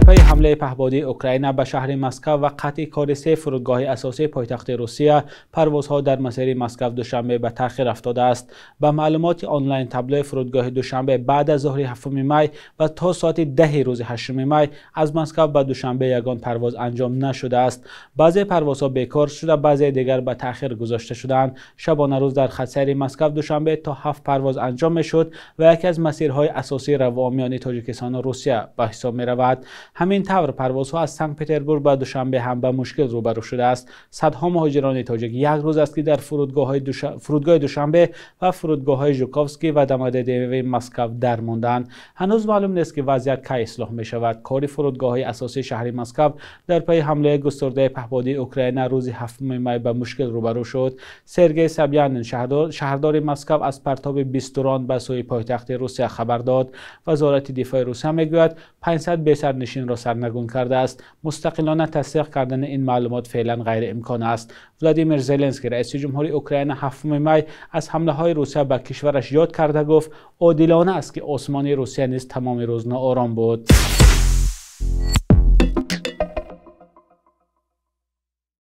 Пайи ҳамлаи паҳбодии Украина ба шаҳри Москва ва қатъи кори се фурудгоҳи асосии пойтахти Русия, парвозҳо дар масири Москва-Душанбе ба таъхир афтодааст. Ба маълумоти онлайн таблои фурудгоҳи Душанбе баъд аз зуҳри 7 май ва то соати 10 рӯзи 8 май аз Москва ба Душанбе ягон парвоз анҷом нашудааст. Баъзе парвозҳо бекор шуда, баъзе дигар ба таъхир гузошта шудаанд. Шабонарӯз дар хатсайри Москва-Душанбе то 7 парвоз анҷом мешуд ва яке аз масирҳои асосии равон миёни Тоҷикистон ва Русия ба ҳисоб меравад. Ҳамин тавр парвозҳо аз Санкт-Петербург ба Душанбе ҳам ба мушкил рӯбарӯ шудааст. Садҳо муҳоҷирони тоҷик як рӯз аст, ки дар фурудгоҳи Душанбе ва фурудгоҳҳои Жуковский ва Домодедово Москва дармондаанд. Ҳанӯз маълум нест, ки вазъият кай ислоҳ мешавад. Кори фурудгоҳҳои асосии шаҳри Москва дар пайи ҳамлаи густурдаи паҳбодии Украина рӯзи 7 май ба мушкил рӯбарӯ шуд. Сергей Собянин, шаҳрдори Москва, аз партоби 20 дрон ба сӯи пойтахти Русия хабар дод. Вазорати дифои Русия мегӯяд, 500 бесарнишинро сарнагун кардааст. Мустақилона тасдиқ кардани ин маълумот феълан ғайриимкон аст. Владимир Зеленский, раиси ҷумҳури Украина, 7 май аз ҳамлаҳои Русия ба кишвараш ёд карда гуфт, одилона аст, ки осмони Русия низ тамоми рӯз ноором буд.